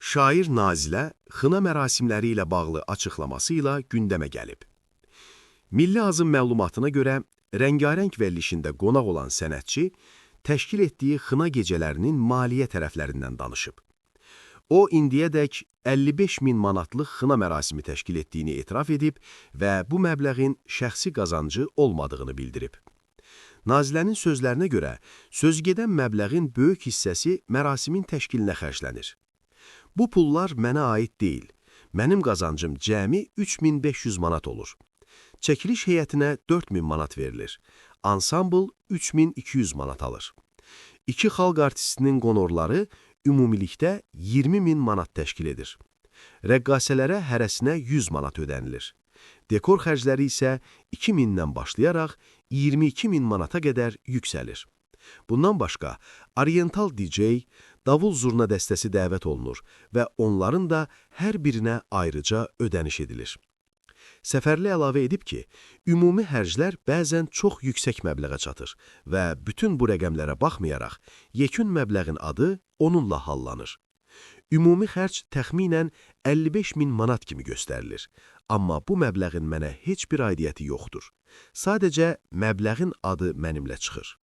Şair Nazilə xına mərasimləri ilə bağlı açıqlaması ilə gündəmə gəlib. Milli Azın məlumatına görə rəngarəng verilişində qonaq olan sənətçi təşkil etdiyi xına gecələrinin maliyyə tərəflərindən danışıb. O, indiyədək 55 min manatlıq xına mərasimi təşkil etdiyini etiraf edib və bu məbləğin şəxsi qazancı olmadığını bildirib. Nazilənin sözlərinə görə, sözügedən məbləğin böyük hissəsi mərasimin təşkilinə xərclənir. Bu pullar mənə aid deyil. Mənim qazancım cəmi 3500 manat olur. Çəkiliş heyətinə 4000 manat verilir. Ansambl 3200 manat alır. İki xalq artistinin qonorları ümumilikdə 20 min manat təşkil edir. Rəqqasələrə hərəsinə 100 manat ödənilir. Dekor xərcləri isə 2000-dən başlayaraq 22 min manata qədər yüksəlir. Bundan başqa, Oriental DJ, davul zurna dəstəsi dəvət olunur və onların da hər birinə ayrıca ödəniş edilir. Səfərli əlavə edib ki, ümumi xərclər bəzən çox yüksək məbləğə çatır və bütün bu rəqəmlərə baxmayaraq, yekun məbləğin adı onunla hallanır. Ümumi xərc təxminən 55 min manat kimi göstərilir. Amma bu məbləğin mənə heç bir aidiyyəti yoxdur. Sadəcə məbləğin adı mənimlə çıxır.